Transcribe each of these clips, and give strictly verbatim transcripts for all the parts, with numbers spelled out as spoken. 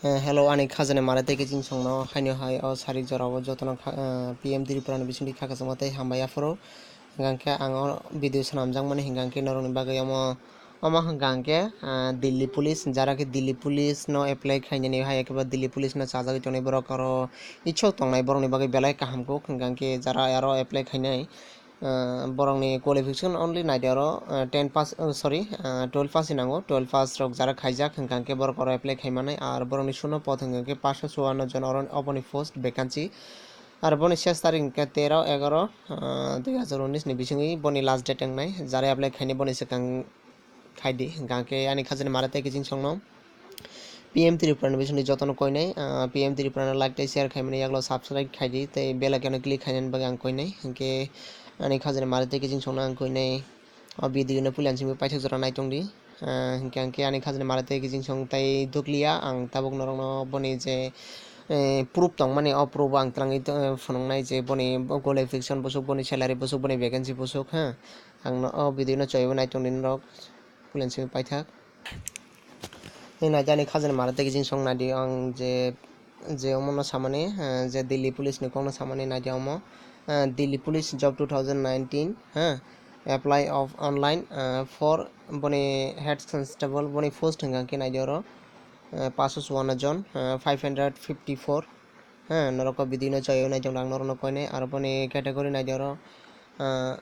Eh, hello, ani khajani mare tei kiching songno haino hai o sarik jorao jotono kha-, eh, P M Tripura ni bisingtwi kha kwchangma tei hambai aphuru. Hingkha khe ang o video swnamjakmani hingkha khe norokni bagwi omo, omo hingkha khe, ah, Delhi Police, jara khe Delhi Police no apply khainani hai, ekheba Delhi Police no chajagwi tongnai borok oro ichuk tongnai borokni bagwi belai kaham kuk. Hingkha khe jara aro apply khainai, ah, borokni qualification only naidi oro, ah, ten pass, oh, sorry, ah, twelve pass ni nango, twelve pass rok jara khaijak hingkha khe borok oro apply khaimanai, ar borokni suno pod hingkha khe paanso chuanno jon oro oboni post vacancy. Ar boni ses tarik hingkhe tero egaroh, ah, dui hazar unis ni bisingwi boni last date wngnai, jara apply khainai boni swkang khaidi, hingkha khe ani khajani mare tei kiching songno P M Tripura ni bisingtwi jotono koinai, ah, P M Tripura no like tei share khaimani yagulo subscribe khaidi tei bell icon o click khainani bagwi ang koinai, hinkhe ani khajani mare tei kiching songno ang koinai. O video no puila simi paithak jora naitongdi, ah, hinkhe, hinkhe ani khajani mare tei kiching song tei dukliya, ang tabuk norokno boni je, eh, proof tongmani, o proof o ang twlangwi, eh, phunuknai je boni qualification busuk, boni salary busuk, boni vacancy busuk, ha. Ang no o video no chwio naitongdi norok. Pulen simi paithak. Ni naidi ani khajani mare tei kiching song naidi ang je, je omo no samani, eh, je Delhi Police ni kok no samani naidi omo, eh, Delhi Police job two thousand nineteen, ha, apply of online, eh, for boni head constable boni post hingkha khe naidi oro, eh, paanso chuanno jon, eh, five hundred fifty four, ha, norok o video no chwio naitong ang norok no koinai, aro boni category naidi oro, eh,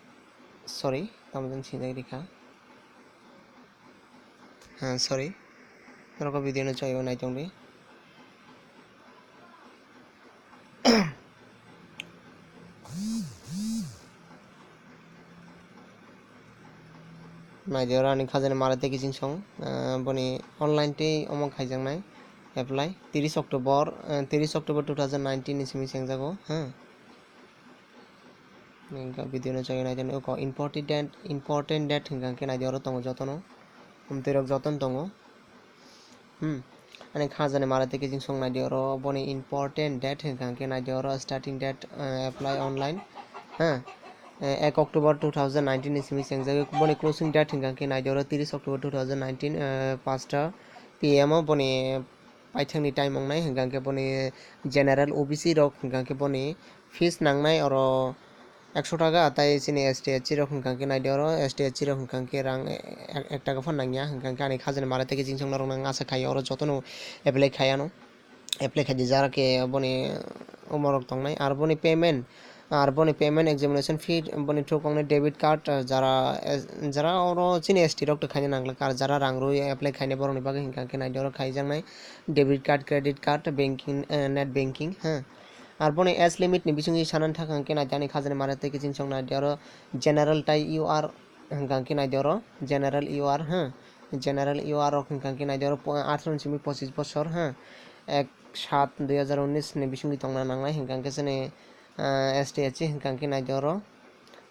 sorry, tamo jani sinjak rikha. Ah, sorry, norok o video no chwio naitongdi. Naidi oro ani khajani mare tei kiching song, ah, boni online tei omo khaijaknai apply tris October, ah, tris October two thousand nineteen ni simi chengjago, ha. Hingkha video no chwio naitongdi, oko important date, important date hingkha khe naidi oro tongo jotono. Amtwi rok jotono tongo. Hmm. Ani khajani mare tei kiching song naidi oro boni important date hingkha khe naidi oro starting date, eh, apply online. Ha. Eh, ek October two thousand nineteen ni simi chengjagwi boni closing date hingkha khe naidi oro tris October two thousand nineteen, eh, paanchta P M o boni paithakni time wngnai hingkha khe boni general O B C rok hingkha khe boni fees nangnai oro ekso taka, tai chini S T H C rok hingkha khe naidi oro, S T H C rok hingkha khe rang e-, e-, ek taka phano nangya, hingkha khe ani khajani mare tei kiching song norok nang asa khai oro jotono apply khai ano, apply khai di jara khe boni umorok tongnai, ar boni payment, ar boni payment examination fee boni through wngnai debit card, ah, jara, eh, jara oro chini S T rok to khaina nangla, ar jara rang rwi apply khainai borokni bagwi hingkha khe naidi oro khaijaknai debit card, credit card, banking, eh, net banking, ha. Ar boni age limit ni bisingtwi sanani thaka hingkhe naidi ani khajani mare tei kiching song naidi oro general tai U R hingkha khe naidi oro general U R, ha, general U R rok hingkha khe naidi oro po-, atharo ni simi pochis bosor, ha, ek sat dui hazar unis ni bisingtwi tongna nangnai hingkha khe chini, ah, S T H C hingkha khe naidi oro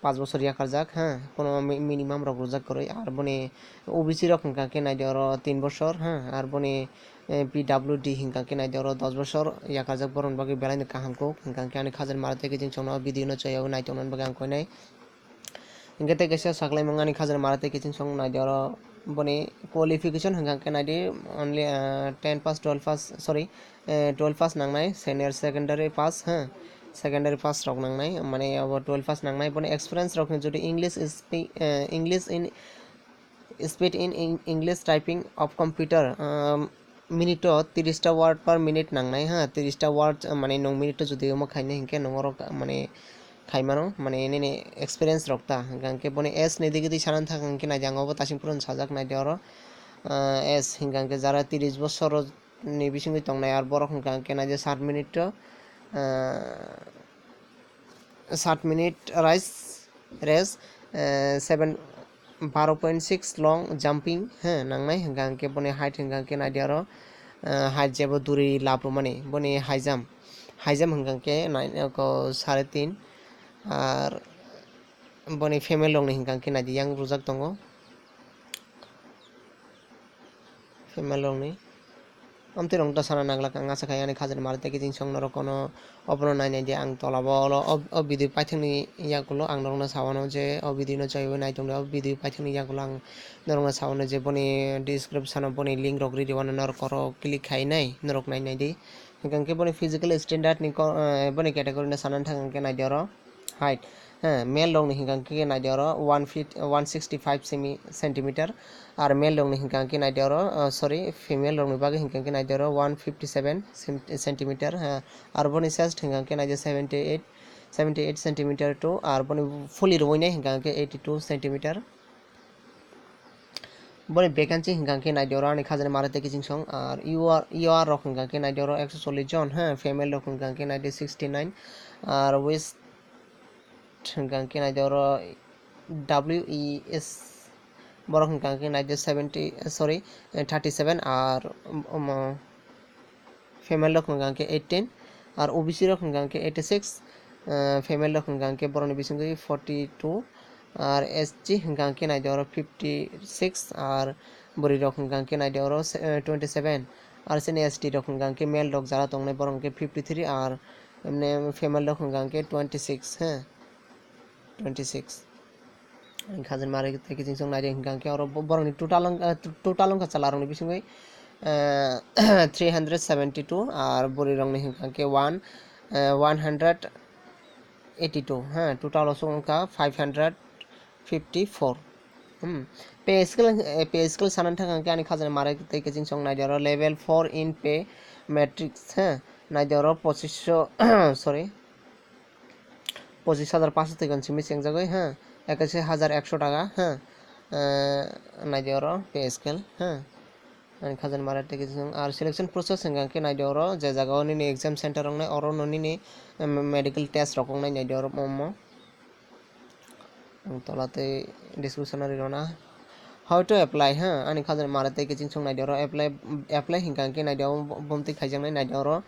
paanch bosor yakarjak, ha, kono mi-, minimum rok rwjak kwrwi, ar boni O B C rok hingkha khe naidi oro tin bosor, ha, ar boni, eh, P W D hingkha khe naidi oro dos bosor yakarjak, borokni bagwi belai no kaham kuk, hingkha khe ani khajani mare tei kiching songno o video no chwio naitongna bagwi ang koinai. Hingkhe tei kaisa saklaimung ani khajani mare tei kiching song naidi oro boni qualification hingkha khe naidi only, ah, ten pass, twelve pass, sorry, eh, twelve pass nangnai, senior secondary pass, ha, secondary pass rok nangnai, mane abo twelve pass nangnai. Boni experience rok jodi English spe-, eh, English in speed in Eng-, English typing of computer, um, minute o tirista word per minute nangnai, ha, tirista word, uh, mane nwng minute o jodi omo khainai hinkhe nwng oro, mane, khaimano, mane, nini experience rok ta, hingkha khe boni age ni digidi sanani thaka hinkhe naidi ang obo tasing phuru sajak naidi oro, uh, age hingkha khe jara tiris bosor ni bisingtwi tongnai ar borok hingkha khe naidi sat minute o, uh, sat minute rise, race, eh, seven, baro point six long jumping, he, nangnai, hingkha hingkhe boni height hingkha hingkhe naidi oro, eh, height jebo duri lab rwmani, boni high jump, high jump hingkha hingkhe nai-, oko sare tin, ar boni female rokni hingkha hingkhe naidi yang rwjak tongo. Female rokni. Amtwi rok ta sana nanglak, ang asa khai ani khajani mare tei kiching song norok kono obono nai nai di. Ang tola bo olo o, o video paithakni yagulo ang norokno sawano je o video no chaiwi nai tongdi, o video paithakni yagulo ang norokno sawano je boni description o boni link rok ridi wano norok oro click khai nai norok nai nai di. Hingkha khe boni physical standard ni ko-, eh, boni category no sanani thang khe nai di oro. Height, ha, male rokni hingkha khe nai di oro one feet, one sixty five semi-, centimeter, ar male rokni hingkha khe nai di oro, uh, sorry, female rokni bagwi hingkha khe nai di oro one fifty seven centimeter, ha, ar boni chest hingkha khe nai di seventy eight, seventy eight centimeter to, ar boni fully rwinai hingkha khe eighty two centimeter. Boni vacancy hingkha khe nai di oro ani khajani mare tei kiching song, ar U R, U R rok hingkha khe nai di oro ekso chollish jon, ha, female rok hingkha khe nai di sixty nine, ar west hingkha khe nai di oro W E S borok hingkha khe nai di seventy, sorry, thirty seven, ar, um, um, female rok hingkha khe eighteen, ar O B C rok hingkha khe eighty six, ah, female rok hingkha khe borokni bisingtwi forty two, ar S T hingkha khe nai di oro fifty six, ar bwrwi rok hingkha khe nai di oro, eh, twenty seven, ar chini S T rok hingkha khe male rok jara tongnai borok hingkha khe fifty three, ar emne female rok hingkha khe twenty six, he, twenty six. Ang khajani mare tei kiching song nai di hingkha khe oro bo-, borokni total wng-, eh, total wngkha chwla rokni bisingwi, eh, three hundred seventy two, ar bwrwi rokni hingkha khe one, eh, one hundred eighty two, ha, total o song wngkha five hundred fifty four. Hmm. Pay scale, eh, pay scale sanani thang khe ani khajani mare tei kiching song nai di oro level four in pay matrix, ha, nai di oro pochisho, sorry, pochis hajar pansho twi gon simi chengjagwi, ha, ekashi hajar ekso taka, ha, eh, nai di oro pay scale, ha. Ani khajani mare tei kiching song ar selection process hingkha khe nai di oro je jaga o nini exam center wngnai oro no nini, em, medical test rok wngnai nai di oro omo. Ang tola tei description o rirona. How to apply, ha, ani khajani mare tei kiching song nai di oro apply, apply hingkha khe nai di oro bumtwi khaijaknai nai di oro,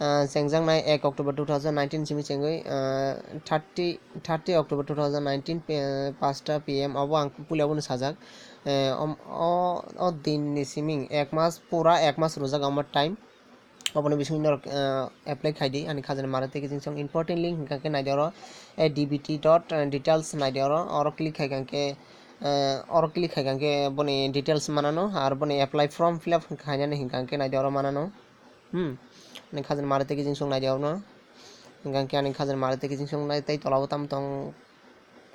ah, chengjaknai ek October two thousand nineteen simi chengwi, ah, thirty, thirty October two thousand nineteen, eh, pasta P M obo ang puila bono sajak. Eh, om-, o, o din ni siming ek mas, pura ek mas rwjak omo time. Oboni bisingo norok, eh, apply khai di ani khajani mare tei kiching song important link hingkha khe nai di oro, eh, D B T dot details nai di oro, oro click khai kha khe, eh, oro click khai kha khe boni details manano, ar boni apply form fill up khainani hingkha khe nai di oro manano. Hmm. Ani khajani mare tei kiching song nai di oro. Hingkha khe ani khajani mare tei kiching song nai tei tola o tamo tong.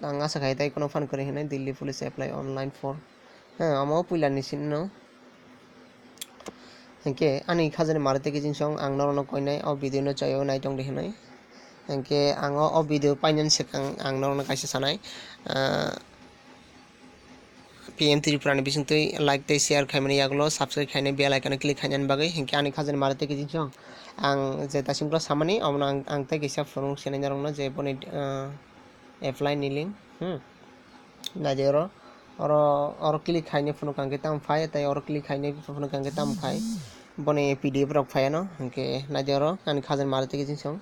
Ang asa khai tei kono phan kwrwi hinwi Delhi police apply online for. Ha, omo puila ni sini no. Hingkhe ani khajani mare tei kiching song ang norokno koinai o video no chaio nai tong di hinwi. Hingkhe ang o, o video painani swkang ang norokno kaisa sanai. Ah, P M Tripura ni bisingtwi like tei share khaimani yagulo subscribe khainai bell icon o click khainani bagwi. Hingkhe ani khajani mare tei kiching song ang je tasing bwla samani omono ang, ang tei kisa phunuk sinai norokno je boni, ah, apply ni link, hmm. Nai di oro, oro, oro click khainai phunuk ang khe tamo phai, tei oro click khainai phunuk ang khe tamo phai. Boni P D F rok phai ano, hingkhe nai di oro ani khajani mare tei kiching song.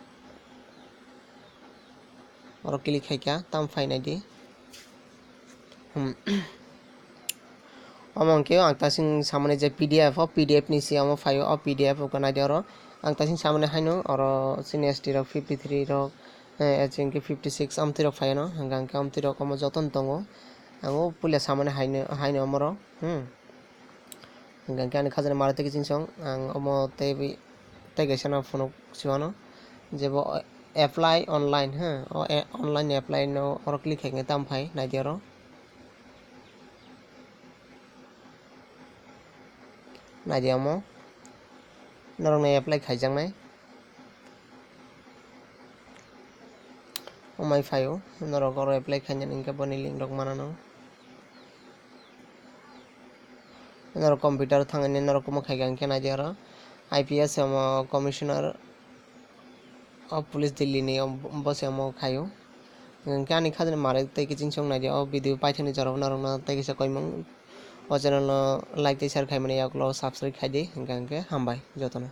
Oro click khai kha, tamo phai nai di. Hmm. Omo hwnkhe ang tasing samani je P D F, o P D F ni siyamo phaio, o P D F o nai di oro. Ang tasing samani haino oro chini S T rok fifty three rok, eh, chini fifty six amtwi rok phaino, hwnkhe amtwi rok omo jotono tongo. Ang o puila samani haino, haino omoro. Hmm. Hingkha khe ani khajani mare tei kiching song ang omo tei bi tei kaisa no phunuk si mano je bo apply online, ha, o a-, online apply no oro click khai khe tamo phai nai di oro. Nai di omo norok no apply khaijaknai. Omai phaio norok oro apply khainani hingkhe boni link rok manano. Norok computer thangwi norok omo khai kha hingkhe nai di oro I P S omo commissioner o police Delhi ni, bo se omo khaio. Hingkhe ani khajani mare tei kiching song nai di o video paithakni jorao norokno tei kisa koimung o channel no like tei share khaimani yagulo subscribe khai di hingkha hingkhe hambai jotono.